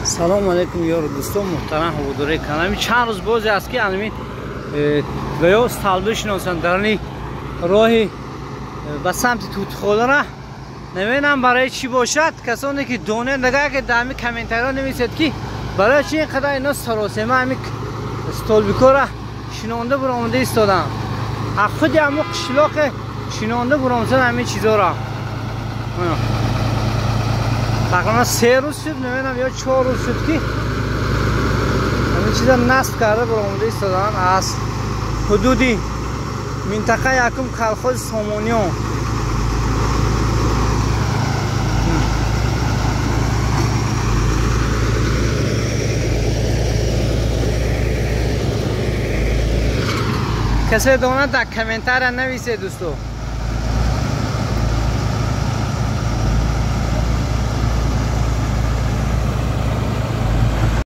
Салом алейкум, ёру дӯстон, муҳтарам ҳаводораи канал. Чанд рӯз бозе аст, ки анами ва ё столби шиносанд дарани роҳи ба самти Тутхолара. Намедонам, барои чӣ бошад. Касоне ки донед, агар ки дар ҳами комментариҳо нависед, ки барои чӣ ин қадар ино саросема ҳами столбикора шинонда буромада истоданд. Аз худи ҳамо қишлоқе шинонда буромадан ҳамин чизора. Тақрибан 3 рӯз шуд, намедонам, ё 4 рӯз шуд, ки ҳамин чиза насб карда буромада истоданд аз ҳудуди минтақа якум колхози Сомониён. Касе донад, дар комментария нависед, дӯсто.